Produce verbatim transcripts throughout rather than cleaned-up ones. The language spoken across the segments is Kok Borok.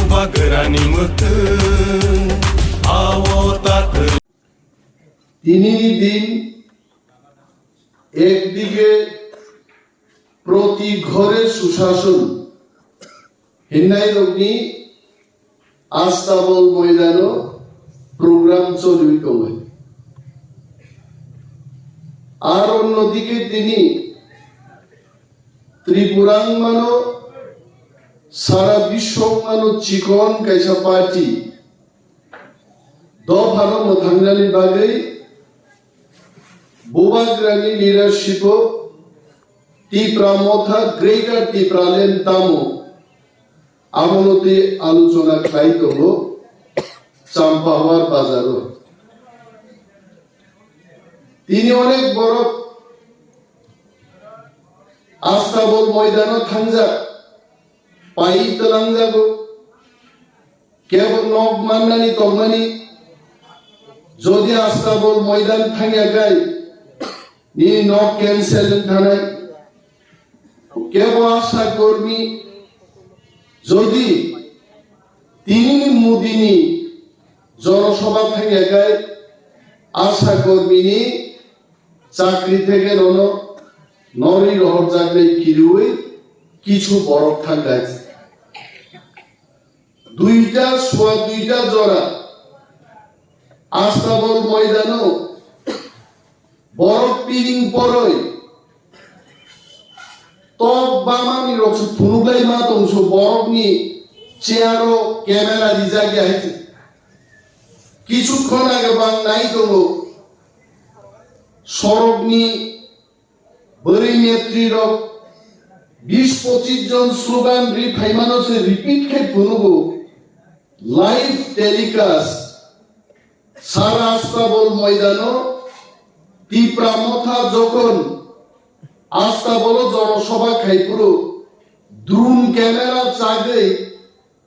Bagrani mwtwng, awo tatwng. Tinini din ekdige proti ghore sushason hinnai rokni Astabol moidano program choliwi tongo. Ar onnodike tini Tripura wngmano, sara biswo wngmano chikon kaisa party dophano mwthangnani bagwi Bubagrani leadership-o Tipra Motha Greater Tipraland tamo abono twi aluchona khlai tongo Champahawar bazaro. Tini onek borok Astabol moidano thangjak, pai twlangjago. Kebo nok mannani tongmani, jodi Astabol moidan thangya kai, nini nok cancel wng thanai. Kebo Asha Kormi, jodi tinini Modini Jonosabha thangya kai, Asha Kormini chakri theke nono norwi rohorjaknai kiriwi kichu borok thangkha. Duita sua duita jora Astabol moidano borok piring poroi tok bamani rok se phunuklai ma tongso borokni chair o camera rijak ya hai. Kichukhon age bang nai tongo sorokni bwrwi netri rok bis pochis jon slogan ri phaimano se repeat khai phunugo live telecast sara Astabol moidano Tipra Motha jokhon Astabolo jonosabha khai phuru drone camera chagwi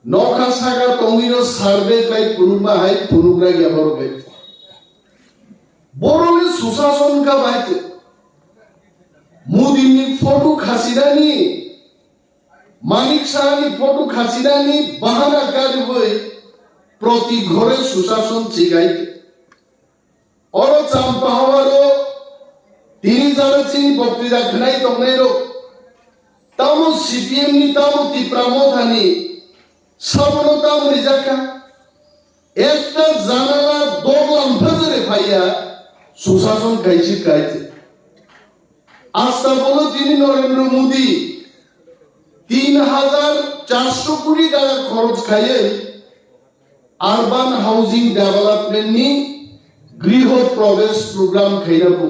nokha saka tongwino survey khlai phunukma hai phunukra ya borok bai. Borokni susason ka bai te. Modini photo khasinani, Manik Sahani photo khasinani bahana karwi proti ghore susason chigai te. Oro Champahawaro tini jara chini boktwida khwnai tongnai rok. Tamo C P M ni, tamo Tipra Mothani, sabono tamo rijak kha. Ekta janala doglam phajare phaiya, susason kaisi kaise. Astabolo tini Narendra Modi tin hajar charso koti taka khoroch khaiye urban housing development ni griho probesh program khaina bu.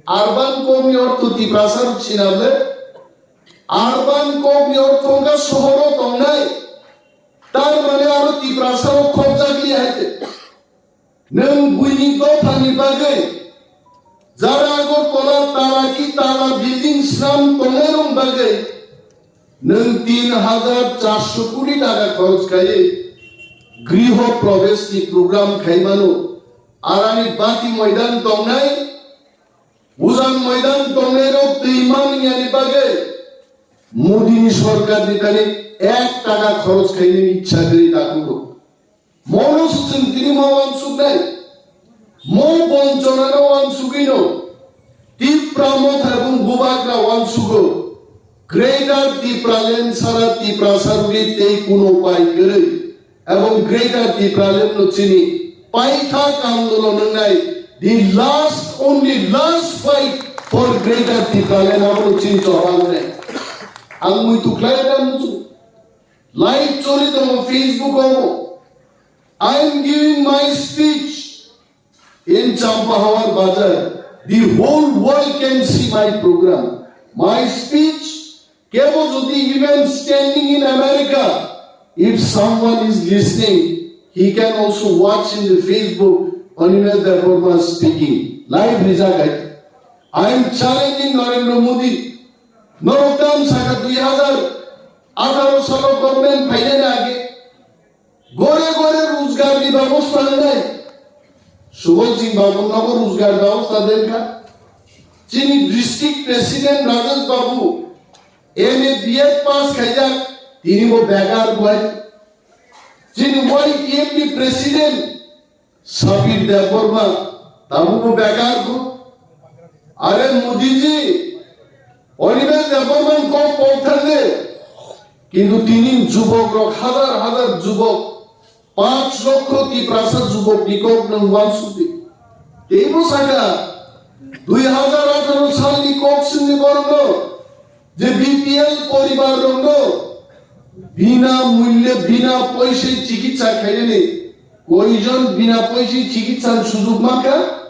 Urban kokni ortho Tiprasa rok sinable, urban kokni ortho wngkha sohoro tongnai. Tar mane aro Tiprasa rok khobjakli hai te. Nwng buini dophani bagwi jara Agartala tala ki tala building swnam tongnai rok bagwi nwng tin hajar charso koti taka khoroch khaiwi griho probesh ni program khaimano. Arani bati moidan tongnai, ujan moidan tongnai rok twi manwiyani bagwi Modi ni sorkar ni tani ek taka khoroch khainani ichha kwrwi takhuk rok. Mono swchwng tini mo wansuknai, mo bonchonano wansugwino Tipra Motha bung bubagra wansugo. Greater Tipraland sara Tiprasa rwgwi tei kuno upai kwrwi. Ebong Greater Tipraland no chini paithak andolon wngnai, the last, only last fight for Greater Tipraland abono chini choba wngnai. Ang muitu khlai da muchung. Live choli tongo Facebook o. I am giving my speech in Champahawar Bazar. The whole world can see my program. My speech, kebo jodi even standing in America, if someone is listening, he can also watch in the Facebook Animesh Debbarma speaking. Live rijak hai. I am challenging Narendra Modi. Norok tam saka dui hazar atharo salo government phainani age gore gore rojgar ni babosta wngnai. Subol Singh Babu nogo rojgar babosta denkha. Chini district president Rajesh Babu M A B Ed pass khaijak, tini bo begar buai. Chini Y T F ni president Sabir Debbarma, tabukbo bekar kho. Are Modiji, Animesh Debbarma kok pok thangde, kintu tini jubok rok, hazar hazar jubok, panch lokho Tiprasa jubok ni kok nwng uansukdi. Teibo saka, dui hazar atharo salni kok singni borokno, je B P L poribar rokno bina mulye, bina poisai chikitsa khainani, koijon bina poisai chikitsa sujug mankha?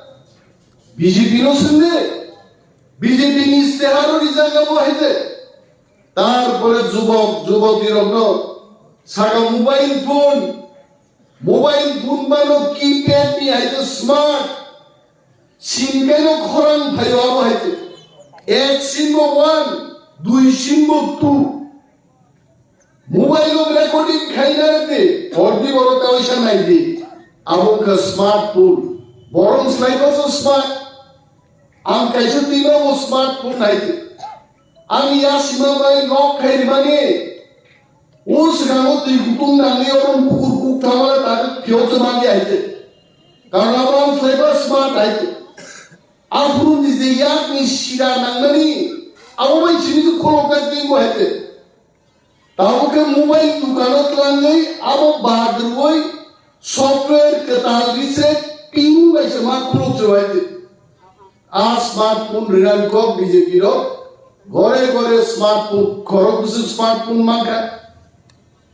B J P no singde, B J P ni istiharo rijak abo haide. Tarpore jubok, juboti rokno saka mobile phone, mobile phone bano keypad ni haide smart, sim kaino khorang phaio abo haide. Ek sim bo one, dui sim bo two. Mobile o recording khaina rwdi, horni borok kaisa naidi. Abo wngkha smartphone. Borok slai bo smart. Ang kaisa twibo bo smartphone naidi. Ang yasima bai lock khai rwmani. O swkango twi kutung nangwi oro bukur kuk thamala tak phiyok se mangya haide. Karon abo ang slai bo smart haide. Aphuru ni je yakni sida nangmani, abo bai simi se khulokjak tei bo haide. Tabuk khe mobile dukano twlangwi abo bad rwui software kwtal reset pin bai se ma khuluk se bai se. A smartphone rinani kok B J P rok gore gore smartphone, khorok bwswk smartphone mankha.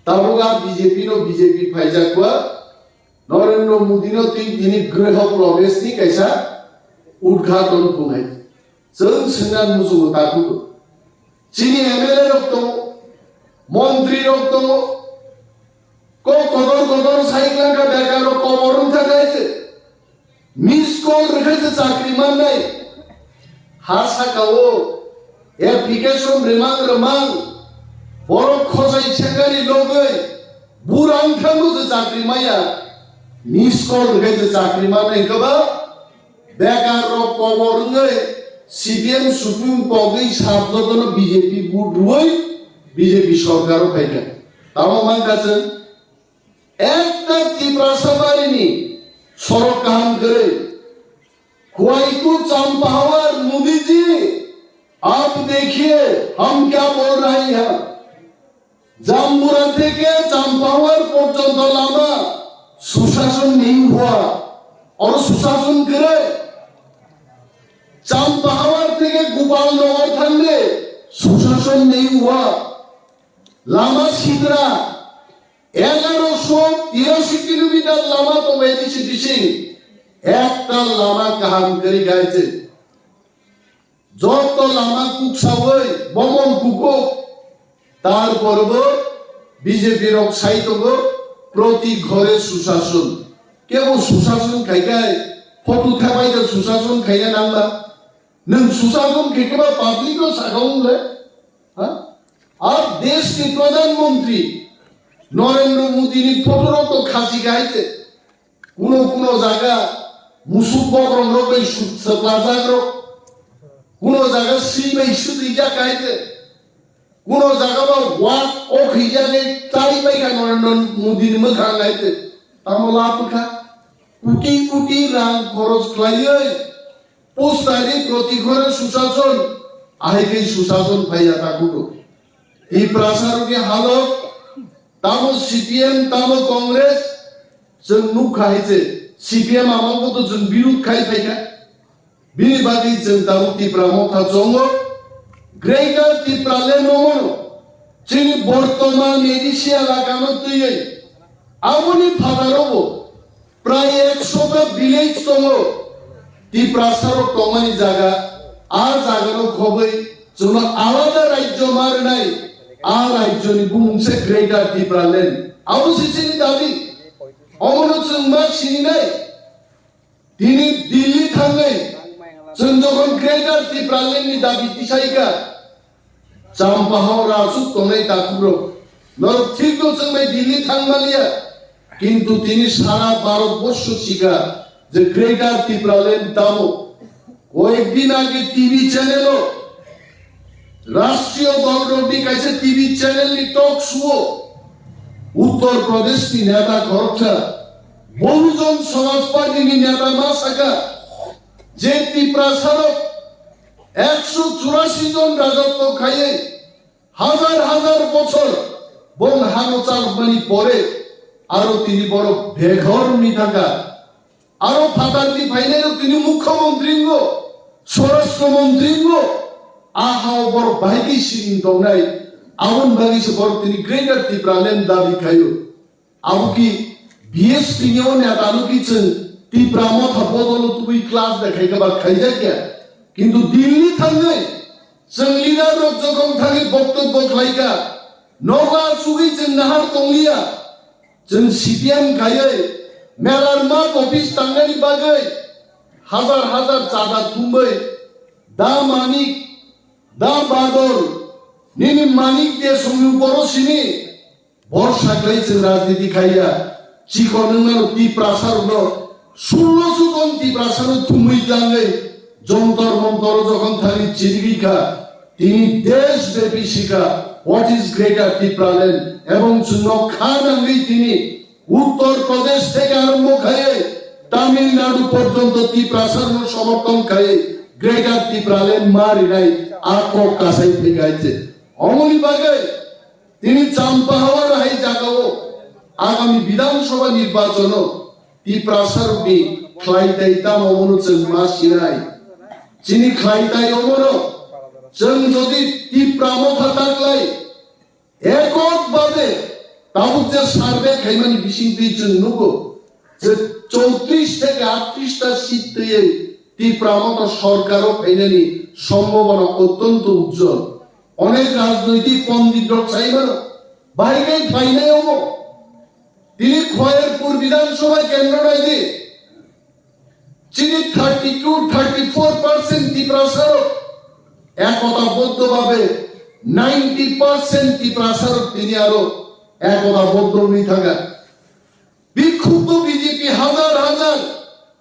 Tabuk a B J P no B J P phaijak ba Narendra Modi no twi tini griho provesh ni kaisa udghaton khunai. Chwng swngna muchungo takhuk. Chini M L A rok tongo, montri rok tongo, kok kotor kotor sai wngkha, bekar rok kobor wngkha kaiche. Miss call rwkhe se chakri mannai. Ha saka o application rwmang rwmang borok khosai sengari logoi burang thango se chakri maya. Miss call rwkhe se chakri mannai khe ba bekar rok kobor wngwi C P M Supreme kogwi sab jotono B J P vote rwui B J P sorkar o phaikha. Tamo mankha chwng ekta Tiprasa barini sorok kaham kwrwi. Khwai tu Champahawar Modi ji, aap dekhiye hum kya bol rahe hain. Jambura theke Champahawar porjonto lama sushason nahi hua. Oro sushason kwrwi. Champahawar theke Gopalnagar thangde sushason nahi hua. Lama sitra, egaroso tirashi kilometer lama tongo A D C bising. Ekta lama kaham kwrwi kaiche. Joto lama kuksawi, bomon kukuk. Tarporbo B J P rok sai tongo, proti ghore sushason. Kebo sushason khai khai, photo thabai da sushason khaina nangma. Nwng sushason khe keba public no saka wng le? Ha? Ar desh ni Pradhan Mantri Narendra Modi ni photo rok to khachi khai te. Kuno kuno jaga musuk bokrok rok bai su-, swplajak rok. Kuno jaga swi bai swtwijak hai te. Kuno jaga ba wak ok hwijak e chai bai kha Narendra Modi ni mwkhang hai te. Tamo lapwkha. Kuti kuti rang khoros khlaiwi postari proti ghore sushason, ahai khe sushason phaiya ta kuno. Tiprasa rokni halok, tamo C P M, tamo Congress, chwng nukha hai se, C P M amang bo to chwng birud khai phaikha. Bini bagwi chwng tabuk Tipra Motha chongo, Greater Tipraland no mano, chini bortoman A D C elaka no twiwi, aboni phataro bo prai ekso ta village tongo, Tiprasa rok tongmani jaga, a jaga no khobwi chwngno alada rajyo ma rwnai, a rajyo ni bumung se Greater Tipraland, abo se chini dabi, omono chwng ma sininai. Tini Delhi thangwi chwng jokhon Greater Tipraland ni dabi tisaikha, Champahao aswk tongnai takhukrok, norok thik no chwng bai Delhi thang manliya, kintu tini sara Bharat borsho sikha je Greater Tipraland tamo. Koyek din age T V channel o Rashtriyo dol rokni kaisa T V channel ni talk show o Uttar Pradesh ni neta khoroksa Bahujan Samaj Party ni neta ma saka je Tiprasa rok ekso churasi jon rajotwo khaiwi hazar hazar bochor bong hano chalokmani pore aro tini borok beghor wngwi thangkha. Aro phatarni phainairok tini mukhyamantri wngo, swarashtra mantri wngo, a hao borok bahai khe siring tongnai, aboni bagwi se borok tini Greater Tipraland dabi khaio. Abo ki B S P ni o neta no ki chwng Tipra Motha bodolo tubui clash de khaikha ba khaijakya. Kintu Delhi thangwi chwng leader rok jokhon thangwi boktobbo khlaikha, nogo achugwi chwng nahar tongliya. Chwng C P M khaiwi melarma office tangnani bagwi hazar hazar chada thumwi da Manik, da Badol, nini Manik de songni boro sini borsa khlai chwng rajniti khaiya. Chikon wngmano Tiprasa rokno sullo suton Tiprasa no thumwi tlangwi Jontor Montor jokhon thangwi chirigwi kha, tini desh bepi sikha what is Greater Tipraland, ebong chwngno kha nangwi tini Uttar Pradesh theke arombo khaiwi Tamil Nadu porjonto Tiprasa rokno somorthon khaiwi Greater Tipraland ma rinai a kok kasai phaikhai se. Omoni bagwi tini Champahawar hai jagao agami Bidhan Sabha nirbachano Tiprasa rokni khlai tai tamo omono chwng ma sinai. Chini khlai tai omono chwng jodi Tipra Motha taklai ekok babe tabuk je survey khaimani bisingtwi chwng nugo je chowtris theke aatris ta seat twiwi Tipra Motha sorkaro phainani sombhabona ottonto ujjol. Onek rajnoitik pondit rok sai mano, bahai khe phainai omo. Tini Khoyerpur Bidhan Sabha kendro nai di, chini thirty two, thirty four percent Tiprasa rok ekota boddo babe ninety percent Tiprasa rok tini aro ekota boddo wngwi thangkha. Bikhubbo B J P hazar hazar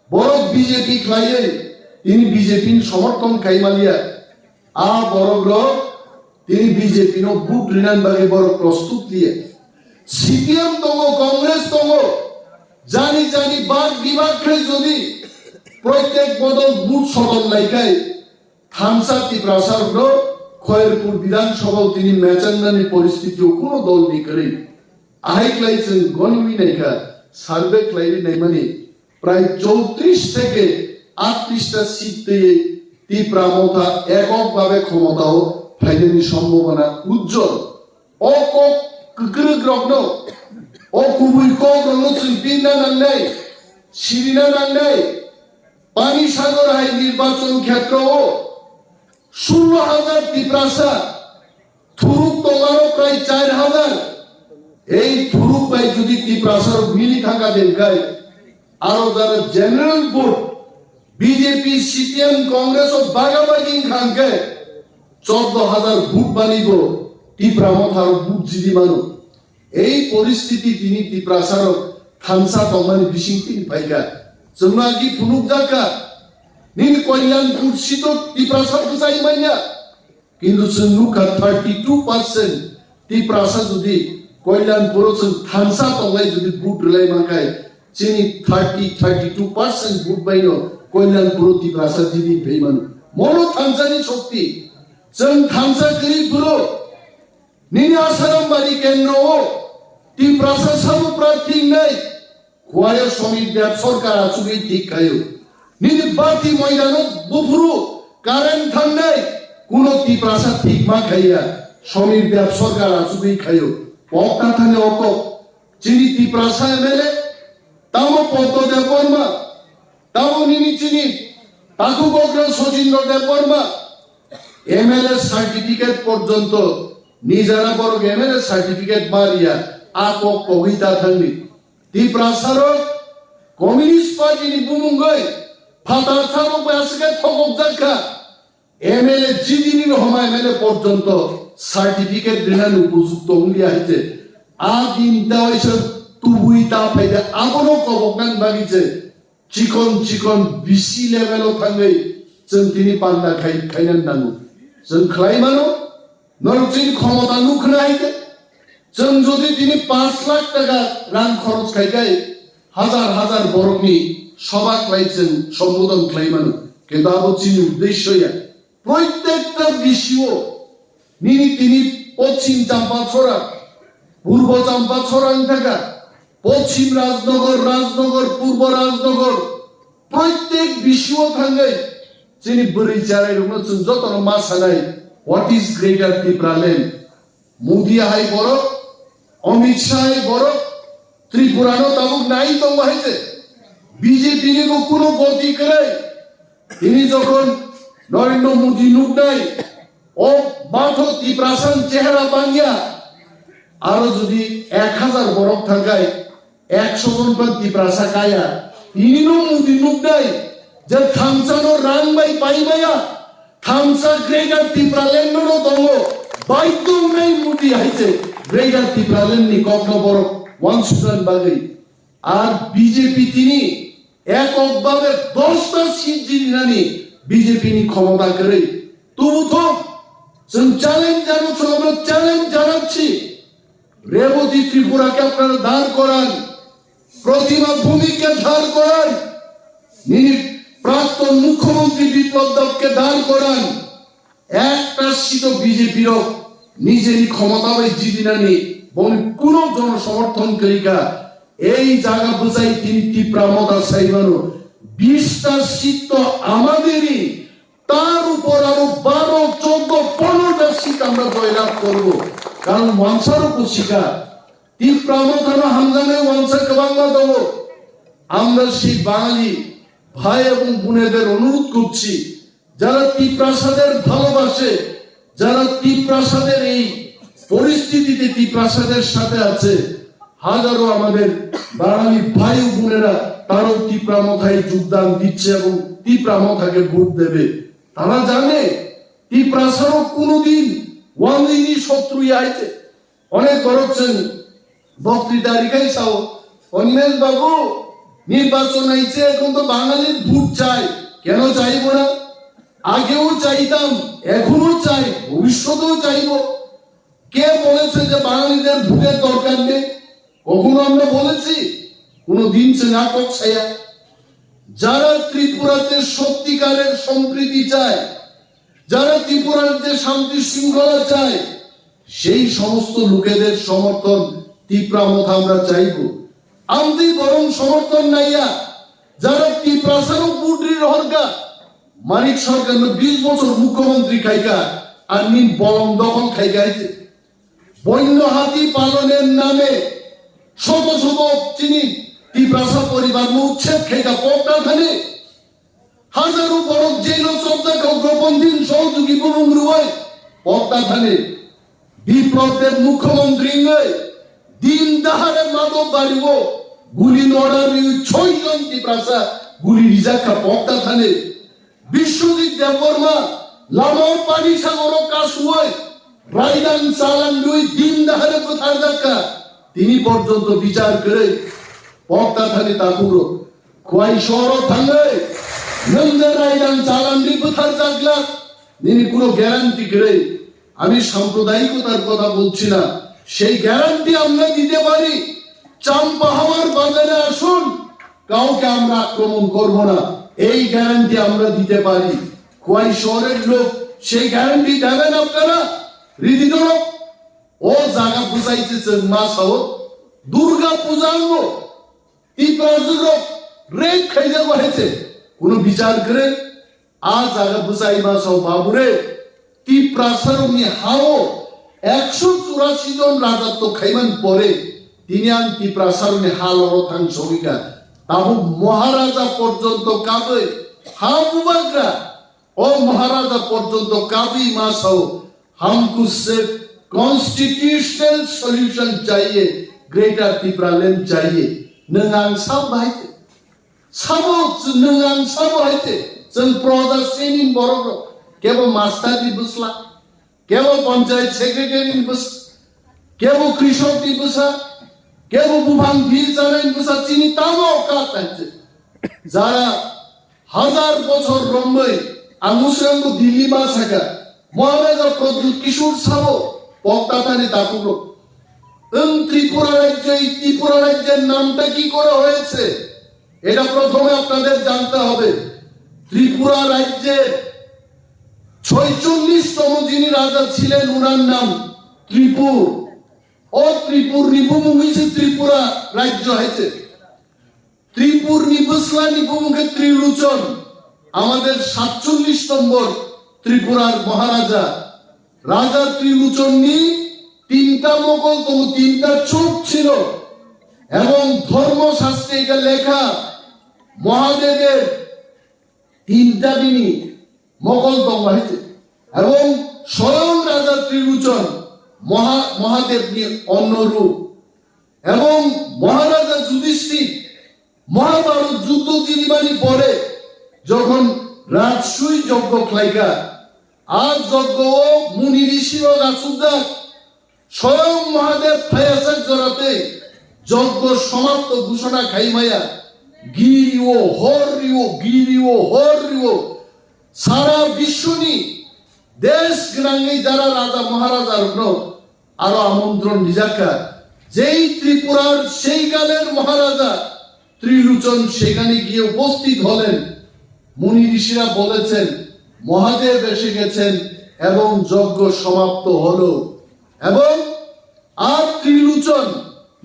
borok B J P khlaiwi tini B J P ni somorthon khai maliya. A borok rok tini B J P no vote rinani bagwi borok prostut liya. C P M tongo, Congress tongo, jani jani bag bibag khe jodi proitek bodol vote sodol lai khai thansa Tiprasa rokno Khoyerpur Bidhan Sabha o tini mechangnani poristiti o kuno dol ni kwrwi. Ahai khlai chwng goniwi naikha, survey khlaiwi naimani prai chowtris theke aatris ta seat twiwi Tipra Motha ekok babe khomotao phainani sombhabona ujjol. O kok kwkrwk rokno, o kubui kok rokno chwng pinna nangnai, sirina nangnai. Pani Sagar hai nirbachon khetrao sullo hazar Tiprasa, thuruk tongaro prai char hazar. Ei thuruk bai jodi Tiprasa rok mili thangkha den khai, aro jara general vote B J P, C P M, Congress o baga bagi wngkha hwnkhe choddo hazar vote bani bo Tipra Motha rok vote jidi mano. Ei poristiti tini Tiprasa rok thansa tongmani bising tini phaikha. Chwngno agi phunukjakha, nini Kalyanpur seat o Tiprasa bwchai manya. Kintu chwng nukha thirty two percent Tiprasa jodi Kalyanpuro chwng thansa tonglai jodi vote rwlai mankhai, chini thirty, thirty two percent vote baino Kalyanpuro Tiprasa jidi phai mano. Mono thansani shokti. Chwng thansa kwrwi phuru nini Asarambari kendro o Tiprasa sabo prarthi wngnai. Kuayo Somir Deb sorkar achugwi thik khaio. Nini bati moidano buphuru current thangnai, kuno Tiprasa thik ma khaiya. Somir Deb sorkar achugwi khaio. Pokta thani okok. Chini Tiprasa M L A, tamo Poddo Debbarma, tamo nini chini Taku Bogra Sojindro Debbarma, M L A certificate porjonto nijara borok M L A certificate ma riya, a kok kogwi ta thangdi. Tiprasa rok Communist Party ni bumung bai phatar tharok bai aswk khe thokok jak kha. M L A jidini rohoma M L A porjonto certificate rinani upojukto wngya hai se. A din ta waisa tubui ta phaida abono kobok nang bagwi se. Chikon chikon B C level o thangwi chwng tini panda khai, khainan nango. Chwng khlai mano, norok chini khomota nukhna hai khe, Chwng jodi tini pash lakh taka rang khoroch khai khai hazar hazar borokni soba khlai chwng sombodon khlai mano, kintu abo chini uddesyo ya. Proitekta bisio nini tini Pochim Champachhora, Purbo Champachhora wng thaka, Pochim Rajnogor, Rajnogor, Purbo Rajnogor, proitek bisio thangwi chini bwrwi chwrairokno chwng jotono ma sanai, what is Greater Tipraland? Modi hai borok, Amit Shah hai borok, Tripura no tabuk nai tongo hai se. B J P ni bo kuno goti kwrwi. Tini jokhon Narendra Modi nuknai, o matho Tiprasa ni chehra bangya, aro jodi ek hazar borok thangkhai, ekso jon phan Tiprasa kaya. Tini no Modi nuknai, je thamsa no rang bai pai maya, thamsa Greater Tipraland no tongo, baidhyo wngnai Modi hai se Greater Tipraland ni kokno borok uansukna bagwi. Ar B J P tini ekok babe dosta seat jitinani B J P ni khomota kwrwi. Tubu thok, chwng challenge jano, chwng challenge janakchi. Rebati ত্রিপুরাকে আপনারা দাঁড় করান, প্রতিমা ভৌমিককে দাঁড় করান, nini প্রাক্তন মুখ্যমন্ত্রী বিপ্লব দেবকে দাঁড় করান. Ekta seat o B J P rok nijeni khomota bai jitinani boni kuno jono somorthon kwrwi kha. Ei jaga bwchai tini Tipra Motha sai mano, bista seat to amaderই, তার উপর আরো বারো, চোদ্দ, পনেরোটা সিট আমরা জয়লাভ করব। কারণ ওয়ানসারও বুঝিকা, ত্রিপুরা মথানো হামজানে ওয়ানসা কবাংলা দেব। আমরা সেই বাঙালি ভাই এবং বোনেদের অনুরোধ করছি, যারা তিপ্রাসাদের ভালোবাসে, যারা তিপ্রাসাদের এই পরিস্থিতিতে তিপ্রাসাদের সাথে আছে, হাজারো আমাদের বাঙালি ভাই ও বোনেরা তারাও তিপ্রা মথায় যোগদান দিচ্ছে এবং তিপ্রা মথাকে ভোট দেবে। তারা জানে তিপ্রাসারও কোনোদিন ওয়ানলিনি শত্রু আইছে। অনেক বড় বক্তৃতা রিখাই সাও, অনিমেষ বাবু, নির্বাচন আইছে, এখন তো বাঙালির ভোট চাই। কেন চাইবো না? আগেও চাইতাম, এখনো চাই, ভবিষ্যতেও চাইবো। কে বলেছে যে বাঙালিদের ভোটের দরকার নেই? কখনো আমরা বলেছি? কোনো দিন সে নাটক ছায়া। যারা ত্রিপুরাতে সত্যিকারের সম্প্রীতি চায়, যারা ত্রিপুরার যে শান্তি শৃঙ্খলা চায়, সেই সমস্ত লোকেদের সমর্থন তিপ্রা মথা আমরা চাইব। আমদি বরং সমর্থন নাইয়া যারা তিপ্রাসারও বুডরি রহরকা, মানিক সরকার বিশ বছর মুখ্যমন্ত্রী খাইকা, আর নিন বলম দখল খাইকা হইছে। বন্য হাতি পালনের নামে শত শত চিনি তিপ্রাসা পরিবার উচ্ছেদ খাইকা পকটা থানে। হাজারো বড় জেল ও চর্চা উগ্রপন্থী সহযোগী বুবুং রুয়াই পকটা থানে। বিপ্লব দেব মুখ্যমন্ত্রী ইংয়ে দিন দাহারে মাদক বাড়িও গুলি নড়ার ছয় জন তিপ্রাসা গুলি রিজাকা পকটা থানে। বিশ্বজিৎ দেববর্মা লামাও পানি সাগরও কাসুয়াই রাইদান চালান দুই দিন দাহারে কোথার জাকা তিনি পর্যন্ত বিচার করে পকটা থানে তাকুরো। Khwai Shoro thangai, nwng je raidang chalan di bwthar jakla, nini kuno guarantee kwrwi. আমি সাম্প্রদায়িকতার কথা বলছি না, সেই গ্যারান্টি আমরা দিতে পারি। চাম্পাহাওয়ার বাজারে আসুন, কাউকে আমরা আক্রমণ করব না, এই গ্যারান্টি আমরা দিতে পারি। খোয়াই শহরের লোক সেই গ্যারান্টি দেবেন আপনারা? রীতি ধরো, ও জায়গা বুঝাইছে যে মা সাহো দুর্গা পূজা আনবো। Tiprasarok rape khaijago hai se, kuno bichar kwrwi. A jaga bwchai ma sao babure, Tiprasarokni hao ekso churasi jon rajatw khaimani pore, tini ang Tiprasarokni ha loro thang sogwikha. Tabuk Maharaja porjonto kabwi ha bubagra, o Maharaja porjonto kabwi ma sao, हमको सिर्फ constitutional solution चाहिए, ग्रेटर टिप्रालैंड चाहिए। Nwng ang sabo hai se. Sabo nwng ang sabo hai se. Chwng proja sini borok rok. Kebo master ni bwsla. Kebo panchayat secretary ni bwsla. Kebo krishok ni bwsa. Kebo buphang bil chanai ni bwsa chini tamo ka tai se. Jara Hazar bochor romwi ang musrangbo Dilli ma sakha, Maharaja Pradyut Kishore sabo pokta thani takhukno. এবং ত্রিপুরা রাজ্য, এই ত্রিপুরা রাজ্যের নামটা কি করা হয়েছে, এটা প্রথমে আপনাদের জানতে হবে। ত্রিপুরা রাজ্যের ছয়চল্লিশতম যিনি রাজা ছিলেন, ওনার নাম ত্রিপুর। ও ত্রিপুর নিবুমুখী ত্রিপুরা রাজ্য হয়েছে। ত্রিপুর নিবুসলা নিবুমুখে ত্রিলোচন, আমাদের সাতচল্লিশ নম্বর ত্রিপুরার মহারাজা। রাজা ত্রিলোচননি তিনটা মকল তবু তিনটা চোখ ছিল, এবং ধর্মশাস্ত্রে এটা লেখা, মহাদেবের তিনটা দিনই মকল তঙ্গ হয়েছে। এবং স্বয়ং রাজা ত্রিলোচন মহা মহাদেবনি অন্য রূপ। এবং মহারাজা যুধিষ্ঠির মহাভারত যুদ্ধ জিনিবানি পরে যখন রাজসুই যজ্ঞ খ্লাইকা, আর যজ্ঞ ও মুনি ঋষিরও রাজসুদ্ধার স্বয়ং মহাদেব থায়াসাক জরাতে যজ্ঞ সমাপ্ত ঘোষণা খাইমায়া গিরিও হরিও গিরিও হরিও সারা বিশ্বনি দেশ গনাংনি যারা রাজা মহারাজা রুগ্ন আরো আমন্ত্রণ নিজাকা। যেই ত্রিপুরার সেই কালের মহারাজা ত্রিলোচন সেখানে গিয়ে উপস্থিত হলেন। মুনি ঋষিরা বলেছেন, মহাদেব এসে গেছেন এবং যজ্ঞ সমাপ্ত হলো। এবং আর ত্রিলোচন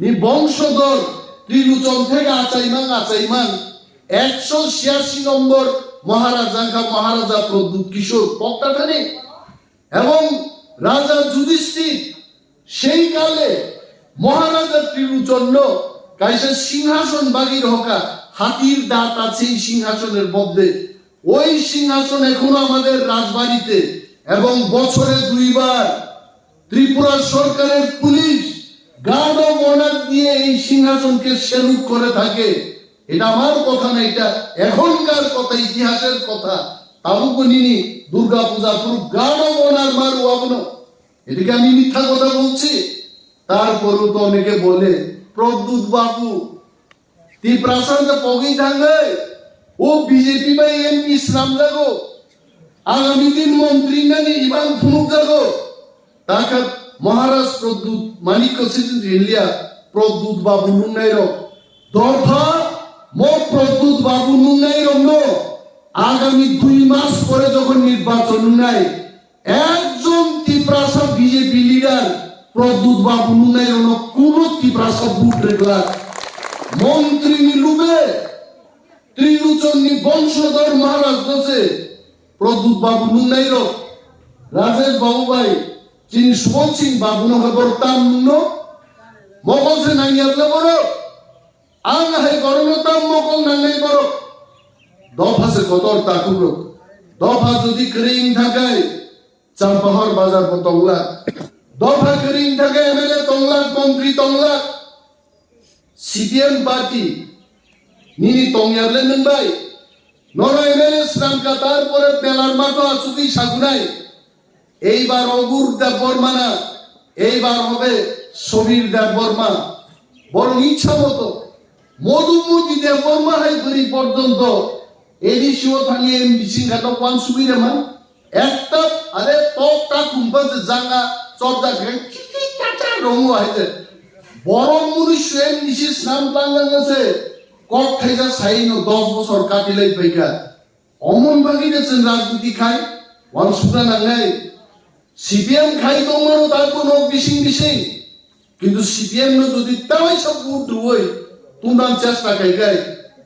নি বংশধর ত্রিলোচন থেকে আচাইমাং আচাইমাং একশো ছিয়াশি নম্বর মহারাজা খা মহারাজা প্রদ্যুৎ কিশোর পক্তা থানে এবং রাজা যুধিষ্ঠির সেই কালে মহারাজা ত্রিলোচন কাইসা সিংহাসন বাগি রহকা হাতির দাঁত আছে এই সিংহাসনের মধ্যে। ওই সিংহাসন এখনো আমাদের রাজবাড়িতে এবং বছরে দুইবার ত্রিপুরা সরকারের পুলিশ গার্ড অফ অনার দিয়ে এই সিংহাসনকে সেলুট করে থাকে। এটা আমার কথা না, এটা এখনকার কথা, ইতিহাসের কথা। তাবুকনিনি দুর্গা পূজা পুরো গার্ড অফ অনার মার ওয়াবনো। এদিকে আমি মিথ্যা কথা বলছি? তারপরেও তো অনেকে বলে, প্রদ্যুৎ বাবু, ত্রিপ্রাসাদ পগই থাঙ্গে, ও বিজেপি বাই এমপি স্নাম যাগো, আগামী দিন মন্ত্রী নানি ইবাং ফুনুক যাগো। তাকে মহারাজ প্রদ্যুৎ মানিক্য সিদ্ধ ইন্ডিয়া প্রদ্যুৎ বাবু নুনাইরো দফা ম প্রদ্যুৎ বাবু নুনাইরো নো আগামী দুই মাস পরে যখন নির্বাচন নাই একজন তিপ্রাসা বিজেপি লিডার প্রদ্যুৎ বাবু নুনাইরো নো কোনো তিপ্রাসা ভোট রেখলা মন্ত্রী নি লুবে ত্রিলোচন নি বংশধর মহারাজ দোষে প্রদ্যুৎ বাবু নুনাইরো রাজেশ বাবু ভাই চিনি সুবল সিং বাবু নো হবর তাম নুনো মগল সে নাইয়াবলে বড় আং hai gorokno tam mokol nangnai borok. Dopha se kotor takhuk rok. Dopha jodi kwrwi wng thangkhe Champahor bazar bo tonglak. Dopha kwrwi wng thangkhe M L A tonglak, montri tonglak. C P M party nini tongyarle nwng bai. Nono M L A swnamkha tarpore belar matho achugwi sagunai. এইবার অগুর দেববর্মা না, এইবার হবে সমীর দেববর্মা। বরং ইচ্ছা মতো মধুমতি দেববর্মা হাই করি পর্যন্ত এডিসিও থাকি এমডিসি ঘাটক ওয়ান সুবিধা মান একটা আরে টকটা কুম্পাতে জাগা চর্চা করে চিটি কাটা রঙ হয়েছে। বড় মনুষ্য এমডিসি স্নান টাঙ্গান আছে কক খাইজা সাইনো দশ বছর কাটিলাই পাইকা। Omon bagwi de chwng rajniti khai, wansukna nangnai. C P M khai tongmano ta kono bising bising. Kintu C P M no jodi tawaisa vote rwui tungdan chesta khai khai,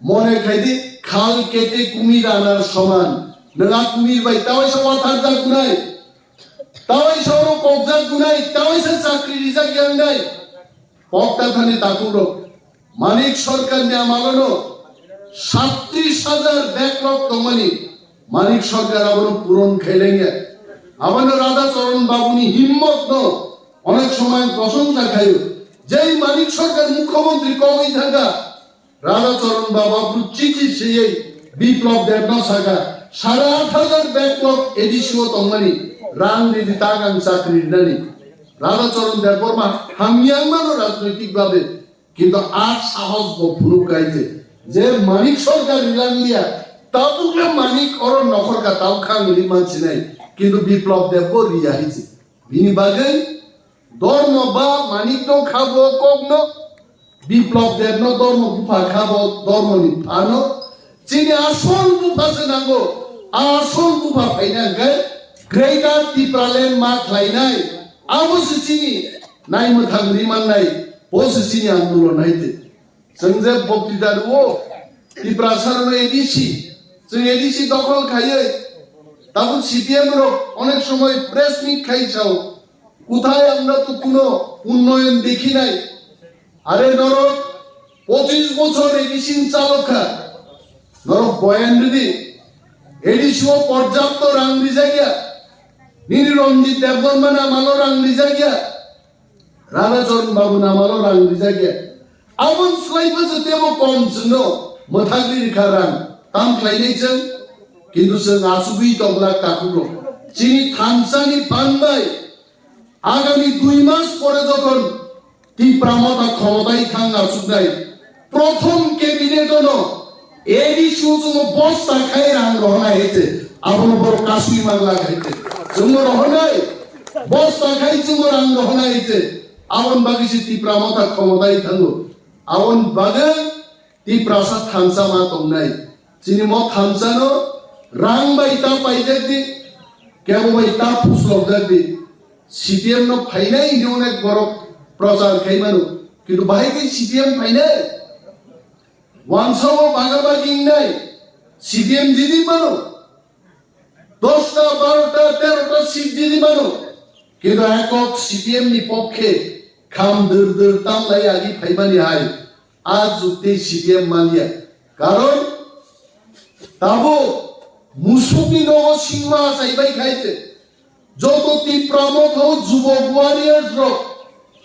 mone khai di khal kete kumir anar soman. Nwng a kumir bai tawaisa wathar jak gunai. Tawaisa oro kok jak gunai, tawaisa chakri rijak yang nai. Pokta thani takhuk rok. Manik Sarkar ni amalono satris hajar backlog tongmani Manik Sarkar abono puron khailaiya. Abono Radha Charan Babu ni himmot no onek somoy prosongsa khaio. Jei Manik Sarkar mukhyamantri kogwi thangkha, Radha Charan Babu abru chithi siyei Biplab Deb no sakha, sare aat hajar backlog A D C o tongmani rang ridi tagang chakri rinani. Radha Charan Debbarma hamyang mano rajnoitik babe. Kintu ar sahos bo phunuk kai je, je Manik Sarkar rilang liya, tabuk le Manik oro nokhor ka tabuk khang ri mansinai, kintu Biplab Deb bo riya hiji. Bini bagwi Dormo ba manik no khabo kokno, Biplop Deb no dormo bupha khabo dormo ni phano. Chini asol bupha se nango, asol bupha phaina hwnkhe Greater Tipraland ma khlainai. Abo se chini naimwthang rimannai, bo se chini andolon hai te. Chwng je boktita rwo, Tiprasa rwno A D C, chwng A D C dokhol khaiwi, tabuk C P M rok onek somoi press meet khai sao, "Kuthai amra to kuno unnoyon dekhi nai." Are norok pochis bochor A D C ni chalok kha, norok boyan ridi, A D C o porjapto rang rijak ya, nini Ranjit Debbarma ni amalo rang rijak ya, Radhacharan Babu ni amalo rang rijak ya. Aboni swlaibo je tebo kom chwngno mwthagwi rikha rang. Tam khlainai chwng? Kintu chwng achugwi tongla takhukno. Chini thansani phan bai agami dui mas pore jokhon Tipra Motha khomotai thang achuknai, prothom cabinet ono A D C o chwngno bosta khai rang rohornai hai se, abono borok kasui manglak hai se. Chwngno rohornai, bosta khai chwngno rang rohornai hai se, aboni bagwi se Tipra Motha khomotai thango. Aboni bagwi Tiprasa thansa ma tongnai. Chini mo thansano rang bai ta paijak di, kebo bai ta phuslokjak di. C P M no phainai hwnwi onek borok prochar khai mano. Kintu bahai khe C P M phainai? Wansao baga bagi wngnai C P M jidi mano. Dosta, barota, terota seat jidi mano. Kintu ekok C P M ni pokkhe kham dur dur tamlai agi phaimani hai a jukti C P M manya. Karon tabo musukni nogo singma achai bai khai se. Joto Tipra Motha o jubok warriors rok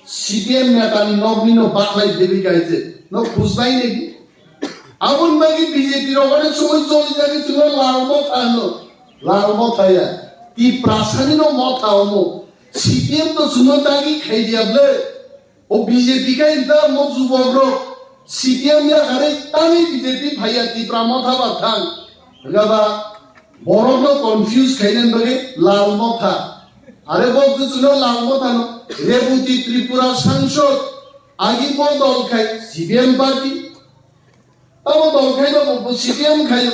C P M neta ni nokni no baklai phaibai khai se. No khujnai negi. Aboni bagwi B J P rok onek somoi choli jagwi chwngno Lal Motha hwno. Lal Motha ya. Tiprasani no Motha omo. C P M to chwngno dagi khai diya ble. O B J P kai da mo jubok rok C P M ya kare tani B J P phaiya Tipra Motha ba thang. Gaba borok no confuse khaina bagwi Lal Motha. Are bo je chwngno Lal Motha no Reboti Tripura sangsod agi bo dol khai C P M party. Abo dol khai ba bo C P M khayo.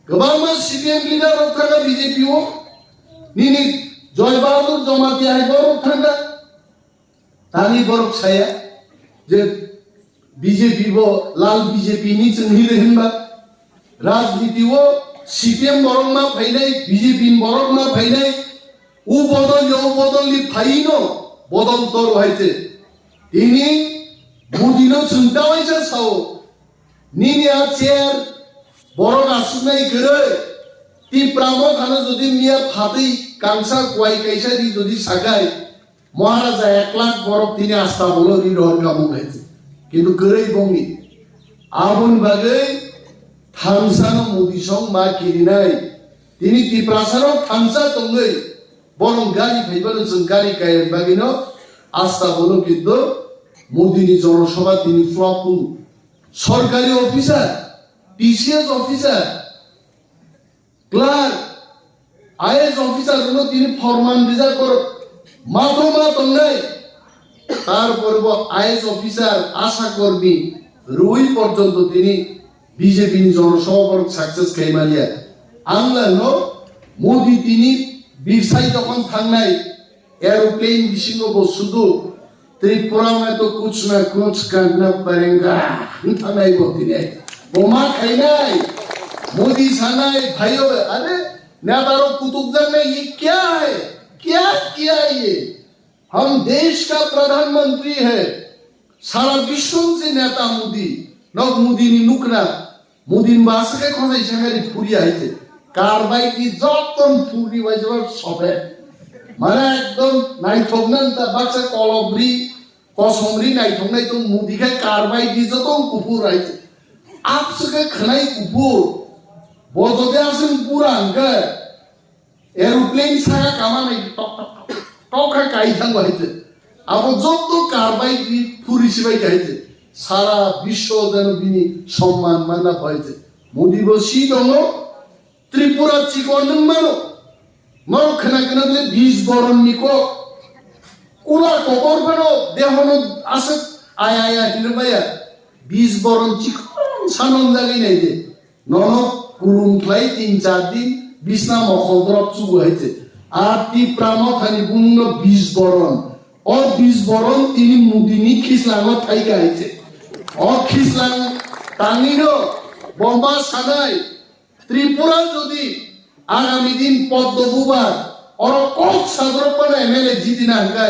Kwbangma C P M leader rok thanga B J P o. Nini Joy Bahadur Jamatia hai borok thanga. Tani borok saya je B J P bo lal B J P ni chwng hile hinba rajniti o C P M borok ma phainai, B J P ni borok ma phainai, u bodol ya u bodol ni phaino bodol tor hai se. Tini Modi no chwng tawaisa sao, nini a chair borok asuknai kwrwi, Tipra Motha no jodi miya phatwi kangsa kwai kaisa di jodi sakai, Maharaja ek lakh borok tini asta bolo ri rohor kamung hai se. Kintu kwrwi bongni. Aboni bagwi thansa no Modi song ma kirinai. Tini Tiprasa no thansa tongwi borok gari phaibano chwng gari kaiya bagwi no asta bolo kintu Modi ni jonosabha tini flop wng. Sorkari officer, T C S officer, clerk, I A S officer rokno tini forman rijak borok matoma tongnai. Tarpore bo I A S officer, asha kormi rwi porjonto tini B J P ni jonosabha borok success khai manya. Ang lano Modi tini birsai jokhon thangnai, aeroplane bisingo bo sudu Tripura mein to kuch na kuch karna padega. Thanai bo tine. Bo ma khainai. Modi sanai, bhaiyo, are, neta rok kutuk janai, ye kya hai? Kya kiya ye? Hum desh ka pradhan mantri hai. Sara bishwam se neta Modi. Nok Modi ni nukna. Mudin basa khe khosai sakari phuria hai se. Karbai ki joton phuri bai jeba sope. Mane ekdom naithok nan ta baksa kolobri, kosomri naithok nai tong Mudi khai karbai ki joton kuphur hai se. Apsu khe khwnai kuphur. Bo jodi aswng pura hwnkhe, Aeroplane saka kama nai tok tok tok tok kha kai thang bai se. Abo joto karbai di phuri sibai kai se. Sara biswo jeno bini somman manna bai se. Modi bo si tongo, Tripura chikon nung mano. Norok khna khna bile bis boron ni kok. Kula kokor phano dehono aswk aya aya hinwi maya. Bis boron chikon sanon jagwi nai de. Nono kulum khlai tin char din bisna mokhol drop chugo hai se. Ar Tipra Mothani bumungno bis boron. O bis boron tini Mudini khislango thaika hai se. O khislang tangwino bomba sanai Tripura jodi agami din Poddo Bubar oro kok sadrok pano M L A jidina hwnkhe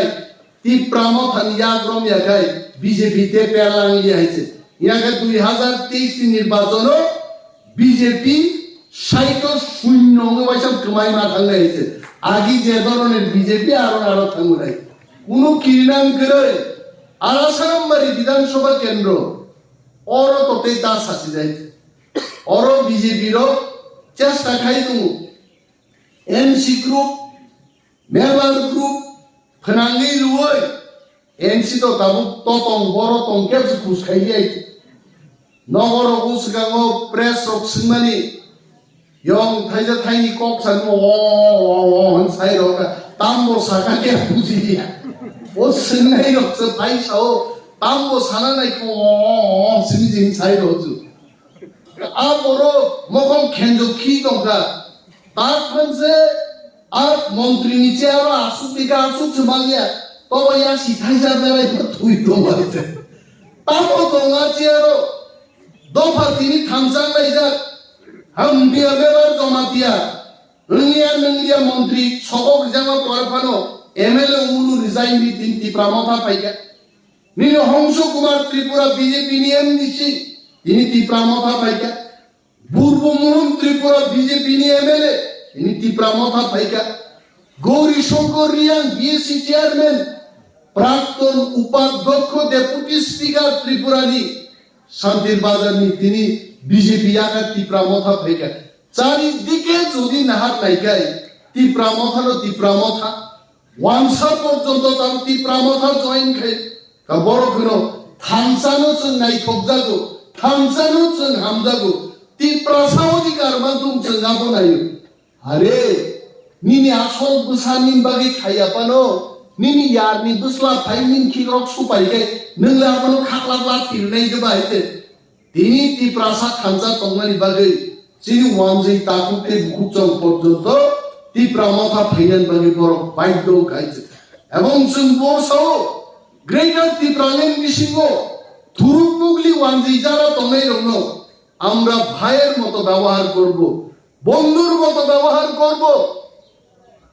Tipra Mothani yak rom ya khai B J P te pelang li hai se. Ya khe dui hazar teis ni nirbachono B J P saito shunyo wngwi waisa kwmai ma thang lai hai se. Agi je dhoroner B J P aro aro thangwi lai. Kunu kirinang kwrwi Arasaram bari Bidhan Sabha kendro oro to tei ta sasi jai. Oro B J P rok chesta khai tongo. M C group, member group phnangwi rwui M C to tabuk to tong boro tong khe se khus khai jai. Nogo rogo swkango press rok swngmani yong thaisa thaini kok sani o o o o hwn sai rok tambo saka khe buji ya. O swngnai rok se phai sao tambo sana nai ko o o o simi jin sai rok ju. A borok mokol khenjo khi tongkha. Tak phan se a montri ni chair o asuk dikha asuk se mangya. Tobo ya si thaisa berai thui tongkha se. Tamo tonga chair o dopha tini thamsa laijak. Hamdia bebar jomatia. Wngya nungya montri sokok rijama pore phano M L A ulu resign di tin Tipra Motha phaikha. Nini Hongsu Kumar Tripura B J P ni M D C, tini Tipra Motha phaikha. Burbu Mohan Tripura B J P ni M L A, tini Tipra Motha phaikha. Gauri Shankar Reang B S C chairman, Prakton Upadhyaksh Deputy Speaker Tripura ni Santir Bazar ni tini B J P yaka Tipra Motha phaikha. Chari dike jodi nahar naikai, Tipra Motha no Tipra Motha. Wansa porjonto tamo Tipra Motha join khai ka borok hino thansa no chwng naithok jago, thansa no chwng hamjago, Tiprasa odhikar manthung chwng abo naio. Are, nini asol bwsa nini bagwi khaiya phano, nini yarni bwsla phai nini khikrok supai khe, nwng le abono khakla bla thirnai khe bahai khe. Tini Tiprasa thansa tongmani bagwi chini wanjwi takhuk tei bukhuk chong porjonto Tipra Motha phainani bagwi borok baidhyo wngkha hai se. Ebong chwng bo sao Greater Tipraland bisingo thuruk bugli wanjwi jara tongnairokno আমরা ভাইয়ের মতো ব্যবহার করব, বন্ধুর মতো ব্যবহার করব।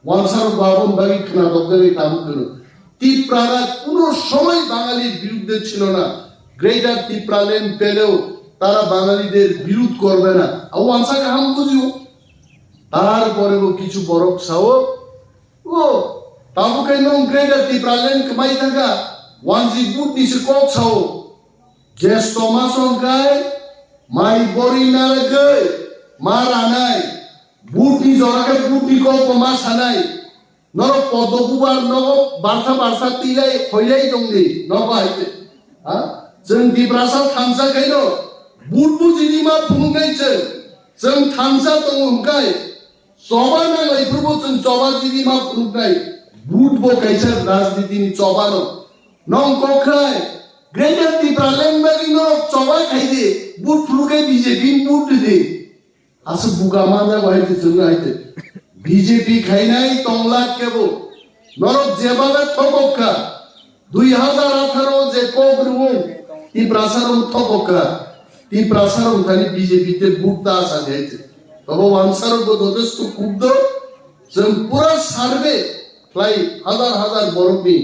Wansarok bo aboni bagwi khwnathok jagwi tabuk hwno, Tiprara কোনো সময় বাঙালির বিরুদ্ধে ছিল না। গ্রেটার টিপ্রাল্যান্ড পেলেও তারা বাঙালিদের বিরোধ করবে না। Abo wansa kaham bujio. Tarpore bo kichu borok sao, o, tabuk khe nwng Greater Tipraland kwmai thangkha, wanjwi vote ni se kok sao. Jesto ma songkhai, mai bori naragwi, ma ranai, vote ni jora khe vote ni kok bo ma sanai. Norok poddo bubar nogo barsa barsa tilai khoilai tongdi, nogo hai se. Ha? Chwng Tiprasa thansa khaino, vote bujini ma phunuknai chwng. Chwng thansa tongo hwnkhe, choba nanglai phuru bo chwng choba jini ma phunuknai. Vote bo kaisa rajniti ni choba no. Nong kokrai, Greater Tipraland bagwi norok choba khai di, vote phuru khe B J P ni vote di di. Aswk buka manja bo hai se chwng hai se. B J P khainai tong lak kebo. Norok jeba be thokok kha. Dui hazar atharo je kok rwng Tiprasa rwng thokok kha. Tiprasa rwng thani B J P te vote ta sa de hai se. Tobo wansarok bo jotesto kubdo. Chwng pura survey khlai hazar hazar borokni.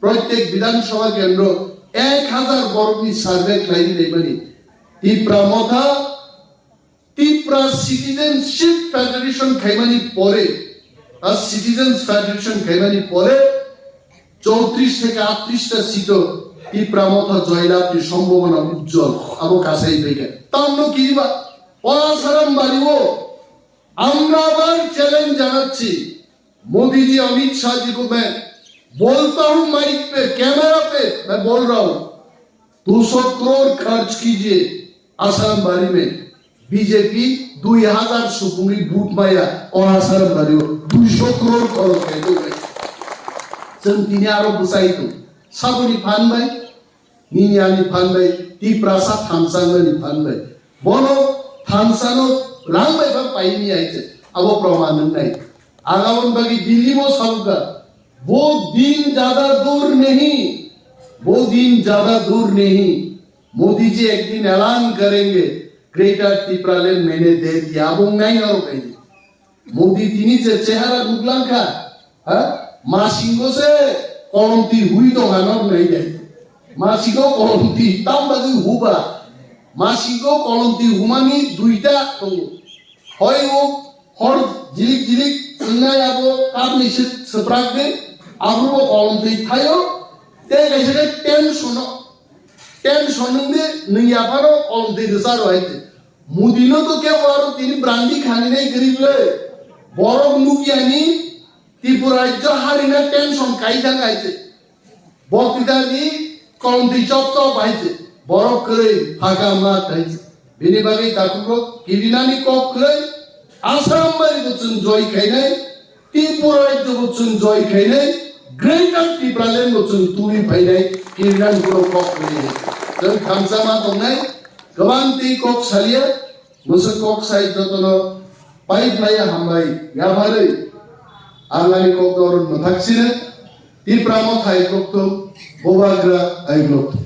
Protek Bidhan Sabha kendro ek hazar borokni survey khlai ri naimani. Tipra Motha Tipra Citizenship Federation khaimani pore, a Citizens Federation khaimani pore, চৌত্রিশ থেকে আটত্রিশটা সিটো Tipra Motha জয়লাভের সম্ভাবনা উজ্জ্বল। Abo kasai bege. Tamno kiriba, o Asaram bari o, আমরা আবার চ্যালেঞ্জ জানাচ্ছি, मोदी जी, अमित शाह जी को मैं बोलता हूं माइक पे, कैमरा पे मैं बोल रहा हूं, दो सौ करोड़ खर्च कीजिए आसाराम बारी में, बीजेपी দুই হাজার সুপুরি ভোট মাইয়া ও আসারাম বারি দুইশো করোড় খরচ হয়ে গেল। Chwng tini aro bwsai tong. Saboni phan bai, nini ani phan bai, Tiprasa thansa wngnani phan bai. Bono thansa no rang bai ba pai ni ai se. Abo proman wngnai. Agabon bagi Delhi mo sabukha. वो दिन ज्यादा दूर नहीं, वो दिन ज्यादा दूर नहीं। मोदी जी एक दिन ऐलान करेंगे, ग्रेटर टिपरालैंड मैंने दे दिया। Abo wngnai norok hai. Modi tini je chehara nuklangkha, ha? Masingo se kolomtwi hui tongha norok nai de. Masingo kolomtwi tam bagwi huba. Masingo kolomtwi humani duita tongo. Hoi o hor jilik jilik wngnai abo kapni se swprak de, abrobo kolomtwi thaio, tei kaisa khe tension o, tension wngde nwng yapharo kolomtwi rwcharo hai de. Mudino to kebo aro tini brandi khaninai kwrwi le. Borok nukyani Tripura rajyo harina tension kai thang hai se. Bo kwtal ni kolomtwi chop chop hai se. Borok kwrwi phaka ma hai se. Bini bagwi takhuk rok kirinani kok kwrwi. Assam bai bo chwng joy khainai. Tripura rajyo bo chwng joy khainai, Greater Tipraland bo chwng tubui phainai, kirinani borok kok kwrwi. Chwng thansa ma tongnai, kwbang tei kok salia, mwswk kok sai jotono pai phlaiya hambai, yapharwi. Ang ani kok norok mwthak sino, Tipra Motha aiklok thung, Bubagra aiklok thung.